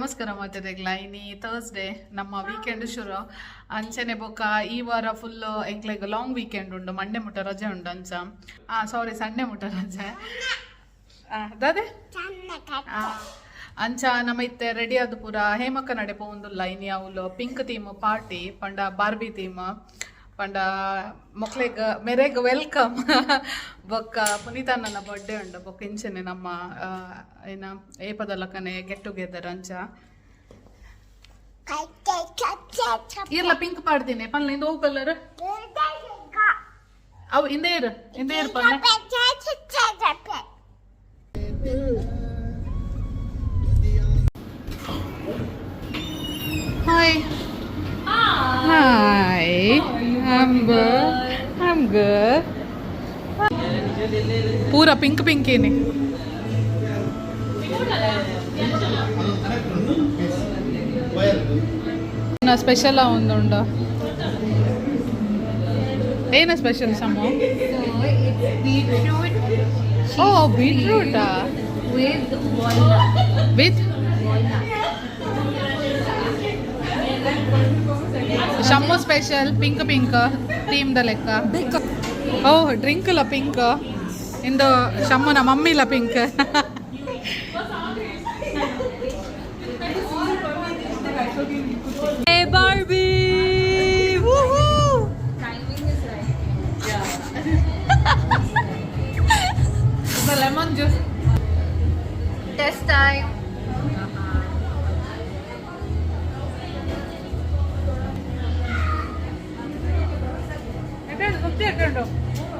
ನಮಸ್ಕಾರ ಮಾತೆರೆಗ್ಲ. ಇನಿ ಥರ್ಸ್ಡೇ, ನಮ್ಮ ವೀಕೆಂಡ್ ಶುರು. ಅಂಚನೆ ಬೊಕ್ಕ ಈ ವಾರ ಫುಲ್ ಎಂಕ್ಲೆಗ್ ಲಾಂಗ್ ವೀಕೆಂಡ್ ಉಂಡು. ಮಂಡೆ ಮುಟ್ಟ ರಜೆ ಉಂಡು. ಅಂಚ, ಸಾರಿ, ಸಂಡೆ ಮುಟ್ಟ ರಜೆ ದಾದೆ. ಅಂಚ ನಮ್ಮ ಇತ್ತೆ ರೆಡಿ ಆದ್ ಪೂರ ಹೇಮಕ್ಕ ನಡೆ ಪೋವೊಂದುಲ್ಲ. ಇನಿ ಅವ್ಲು ಪಿಂಕ್ ಥೀಮ್ ಪಾರ್ಟಿ ಪಂಡ ಬಾರ್ಬಿ ಥೀಮ್ ಪಂಡ ಮೊಕ್ಲೆಗ್ ಮೆರೆಗ್ welcome. ಬೊಕ್ಕ ಪುನೀತಣ್ಣನ ಬರ್ಡೇ ಉಂಡು. ಬೊಕ್ಕ ಇಂಚನೆ ನಮ್ಮ ಏನ ಏಪದಲಕನೆ ಗೆಟ್ ಟುಗೆದರ್. ಅಂಚ ಇರ್ಲ ಪಿಂಕ್ ಪಾಡ್ತೀನಿ ಪನ್ಲ. ಇಂದು ಓ ಕಲರ್ ಅವು ಇಂದೇ ಇರು, ಇಂದೇ ಇರು ಪನ್ಲೆ. Hi. Hi. I'm good. I'm good. ಪೂರ ಪಿಂಕ್ ಪಿಂಕ್ ಏನೆ. ಸ್ಪೆಷಲ್ ಒಂದುಂಡು. ಏನ ಸ್ಪೆಷಲ್ ಸಮ? So it's beetroot O, ಬೀಟ್ರೂಟಾ? With walnut. With Walnut. Shammu special pink pink theme the ಲೆಕ್ಕ. ಓ, ಡ್ರಿಂಕ್ ಲ ಪಿಂಕ್. ಇಂದು ಶಮ್ಮುನ ಮಮ್ಮಿಲ pink. Hey Barbie! Woohoo! Timing is right. The lemon juice. Test time.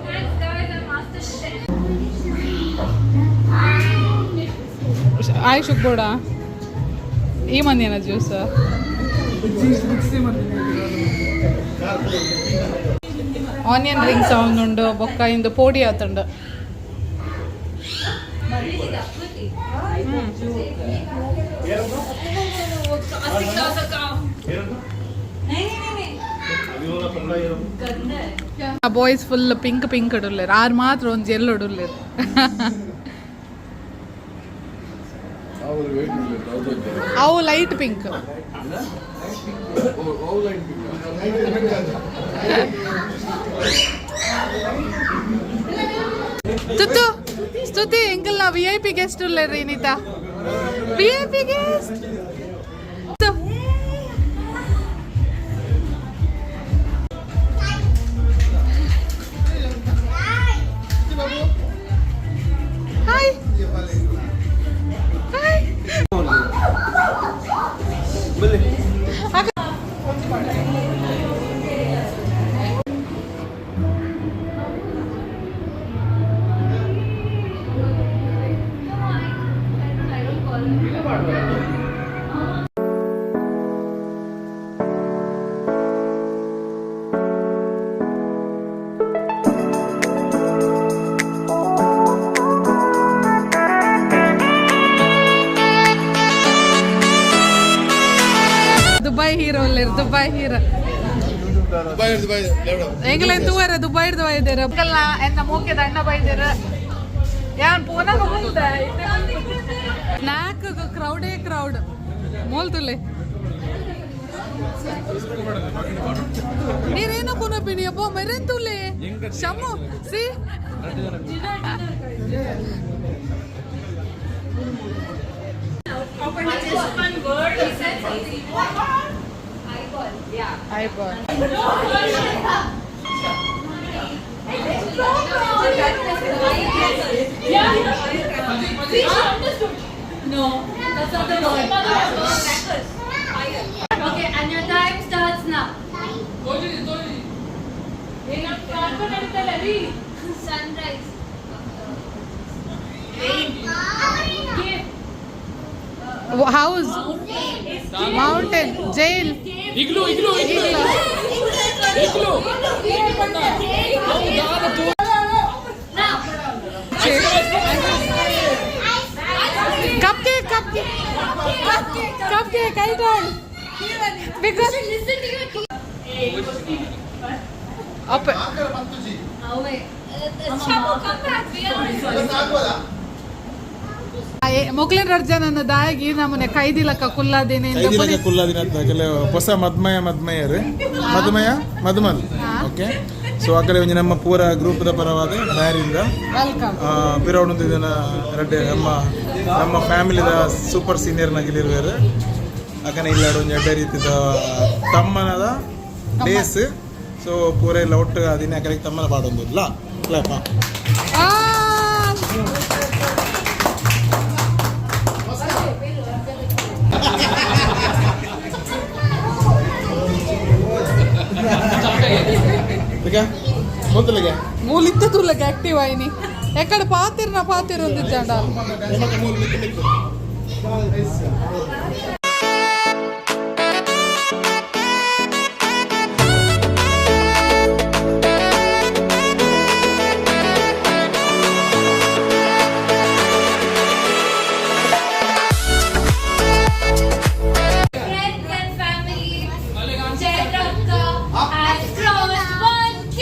Thanks guys, I'm master chef. Ayush ಕೂಡ ಈ ಮಂದಿನ juice. Onion rings ಉಂಡು. ಬೊಕ್ಕ ಇಂದು ಪೋಡಿ ಆತುಂಡು. ಬಾಯ್ಸ್ ಫುಲ್ ಪಿಂಕ್ ಪಿಂಕ್ ಇಡುಲ್ಲೇರು. ಆರು ಮಾತ್ರ ಒಂಜಿ ಎಲ್ಲು ಇಡುಲ್ಲೇರು. ಅವು ಲೈಟ್ ಪಿಂಕ್. ತುತ್ತು ಸ್ತುತಿ ಎಂಕಲ್ನ ವಿ I P guest ಉಲ್ಲೇರಿ. Neeta V I P guest. Hi hi. I don't call them. Dubai hero ಉಲ್ಲೇರು, Dubai hero. ಎಂಗಲ ತೂವರೆ ದುಬೈ ಬೈದೇರು. ಎಂಕಲ್ನ ಎನ್ನ ಮೋಕೆದ ಅಣ್ಣ ಬೈದೇರು. ಯಾನ್ ಪೋನಾಗ ಸ್ನ್ಯಾಕ್ ಕ್ರೌಡೇ ಕ್ರೌಡ್ ಮೋಲ್ತುಲ್ಲೆ. ನೀರೇನೋ ಕೊನಪಿನಿ ಅಬ್ಬೋ ಮೆರೆಂತುಲ್ಲೆ Shammu C. Just one word. He said something. Eyeball. Yeah. Eyeball. No, that's not the word. Fire. Okay, and your time starts now. Sunrise. Rain. House, mountain, jail. Igloo, igloo, igloo, igloo. Now. Cup cake, cup cake, cup cake. I told because Listen to your teacher. Up. Shamu, come back. We are ಮೊಕ್ಲಿನ ರಡ್ಜನ ದಾಯಗಿ ನಮ್ಮನೆ ಕೈದಿಲಕ್ಕ ಕುಲ್ಲಾದಿನಿ. ಕೈದಿಲಕ ಕುಲ್ಲಾದಿನ ಕೆಲವು ಹೊಸ ಮದ್ಮಯ ಮದ್ಮಯರು, ಮದುಮಯ ಮದುಮಲ್. Okay, ಸೊ ಅಕಲೆ ಒಂಜಿ ನಮ್ಮ ಪೂರ ಗ್ರೂಪ್ದ ಪರವಾದ ಬ್ಯಾರಿಂದ welcome. ಪಿರವಣದ ಇದನ್ನ ರಡ್ಡೆ ನಮ್ಮ ನಮ್ಮ ಫ್ಯಾಮಿಲಿದ ಸೂಪರ್ ಸೀನಿಯರ್ ನಗಿಲಿರುವರು. ಅಕನ ಇಲ್ಲ ಒಂಜಿ ಅಡ್ಡ ರೀತಿದ ತಮ್ಮನದ ಡೇಸ್. ಸೊ ಪೂರ ಎಲ್ಲ ಒಟ್ಟು ಅದಿನ ಅಕಲಿಗೆ ತಮ್ಮನ ಪಾಡೊಂದಿಲ್ಲ ಕ್ಲಾಪ. ಈಗ ಮೊದಲಿಗೆ ಮೂಲಿತ್ತ ತುರ್ಲಕ್ಕೆ active ಆಯ್ನಿ. ಎಕ್ಕಡೆ ಪಾತಿರ್ನ ಪಾತಿರ್ ಒಂದಿಜ್ಜಾಂಡ. Friends and family, Chaitrakka has crossed 1K.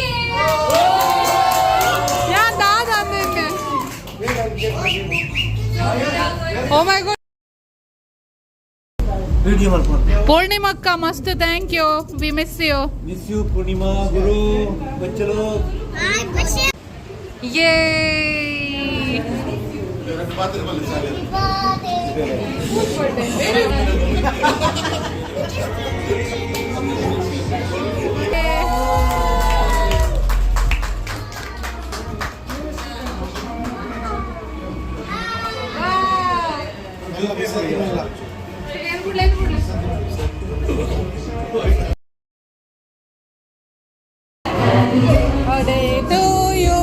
ಯಾ ದಾದ ಅಂದೆ. Oh my God. Video ಮಾಡ್ಕೊಂಡು. ಪೂರ್ಣಿಮಕ್ಕ, ಮಸ್ತ್ thank you, we miss you. Miss you Purnima, Guru, ಬಚ್ಚಲು. ಯೇ. Birthday to you.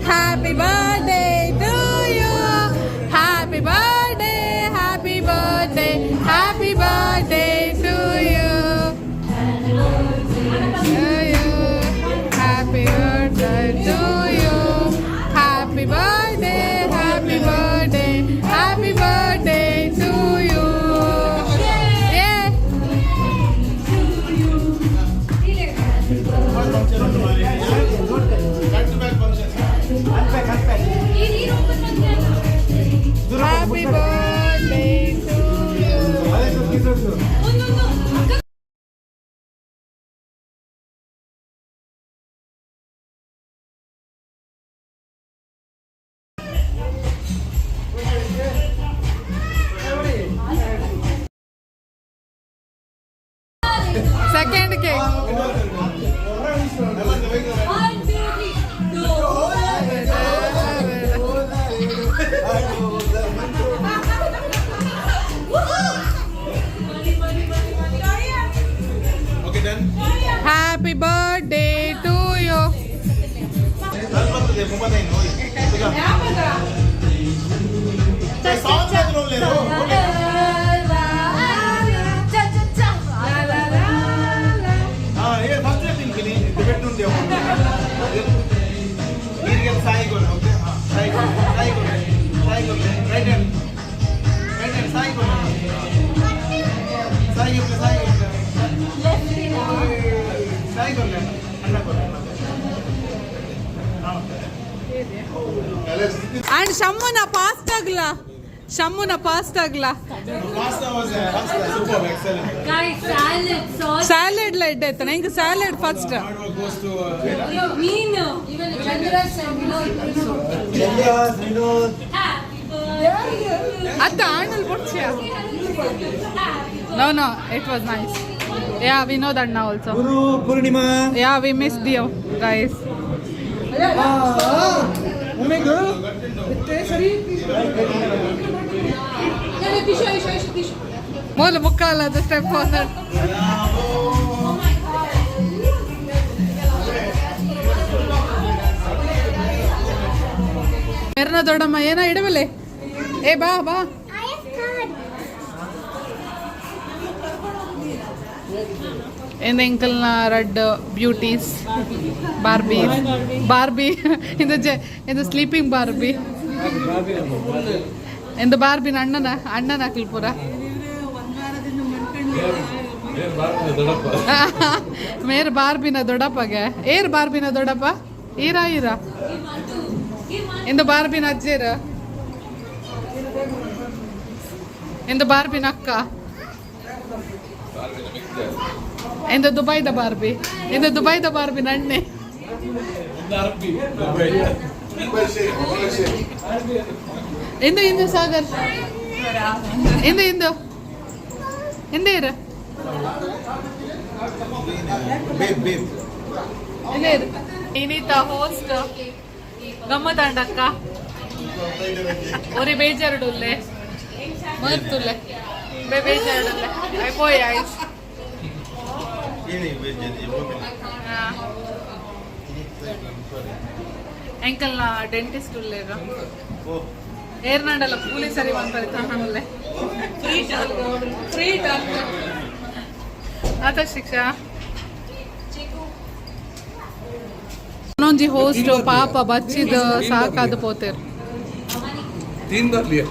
Happy birthday to you. Happy birthday, happy birthday, happy birthday to you. To you. Happy birthday to you. Happy birthday, happy birthday, happy birthday to you. Yeah. Happy birthday to you. Second cake. One, two, three, go. Money, money, money, money. Okay, done. Happy birthday to you. Song. Cha, cha, cha. La, la, la. First ತಿಂತೀನಿ ticket నుండి ನೀರಿಗೆ ಸಾಯಿಗೋಲ್. Okay, ಹಾಂ, ಸಾಯಿಗೋಲ್, ಸಾಯಿಗೋಲ್, ಸಾಯಿಗೋಲ್. Right hand, right hand, ಸಾಯಿಗೋಲ್, ಸಾಯಿಗೋಲ್, ಸಾಯಿಗೋಲ್, ಸಾಯಿಗೋಲ್. ಅಣ್ಣ ಗೋಲ್. ಅಂಡ್ ಶಮ್ಮುನ ಪಾಸ್ಟ್ ಆಗ್ಲ, ಶಮ್ಮುನ ಪಾಸ್ಟ್ ಆಗ್ಲ. Pasta was super, excellent. Guys, salad, sauce. Salad light ಆಯ್ತಾನ ಹಿಂಗ salad first. Hard work goes to Meenu. Even Chandra and Vinod also. Chandra, Vinod. Happy birthday. ಅತ್ತ ಆಣಲ್ ಬುಡ್ಚಿಯ. Happy No, no, it was nice. Yeah, we know that now also. Guru, Purnima. Yeah, we missed you guys. ಒಮ್ಮೆಗು. ಮೂಲ ಮುಕ್ಕಾಲ ಅದು step ಒಂದು. ಮೆರ್ನ ದೊಡ್ಡಮ್ಮ ಏನ ಇಡಬಲೆ. ಏ ಬಾ ಬಾ. I have card. ಎಂದ ಎಂಕಲ್ನ ರೆಡ್ ಬ್ಯೂಟೀಸ್ ಬಾರ್ಬಿ, ಬಾರ್ಬಿ ಇಂದ ಜೆ ಇಂದ ಸ್ಲೀಪಿಂಗ್ ಬಾರ್ಬಿ ಎಂದು ಬಾರ್ಬಿನ ಅಣ್ಣನ ಅಣ್ಣನ ಅಕ್ಲ್ ಪೂರ. ಮೇರ್ ಬಾರ್ಬಿನ ದೊಡ್ಡಪ್ಪಗೆ. ಏರ್ ಬಾರ್ಬಿನ ದೊಡ್ಡಪ್ಪ, ಈರಾ ಈರಾ. ಎಂದು ಬಾರ್ಬಿನ ಅಜ್ಜೇರ. ಎಂದು ಬಾರ್ಬಿನ ಅಕ್ಕ. ಎಂದು ದುಬೈದ ಬಾರ್ಬಿ, ಎಂದು ದುಬೈದ ಬಾರ್ಬಿ ನಣ್ಣೆ. ಎಂದು ಇಂದು ಸಾಗರ್, ಎಂದು ಇಂದು ಎಂದೇ ಇರು. Babe babe. ಎಂದೇ ಇರು. ಇನಿತ ಹೋಸ್ಟ್ ಗಮ್ಮತಾಂಡಕ್ಕ ಒರಿ ಬೇಜಾರುಡುಲ್ಲೆ ಮರ್ತುಲ್ಲೆ ಬೇ ಬೇಜಾರುಡುಲ್ಲೆ I ಪೋಯ್ ಐಸ್. ಎಂಕಲ್ನ ಡೆಂಟಿಸ್ಟ್ ಉಲ್ಲೇರು. ಏರ್ನಾಡಲ್ಲ ಕೂಲಿ ಸರಿ ಮಾಡ್ತಾರೆ. ಫ್ರೀ ಟಾಕ್ ಆತ ಶಿಕ್ಷಾ. ಒಂಜಿ ಹೋಸ್ಟ್ ಪಾಪ ಬಚ್ಚಿದ ಸಾಕಾದ ಪೋತೇರು. तीन बार लिया.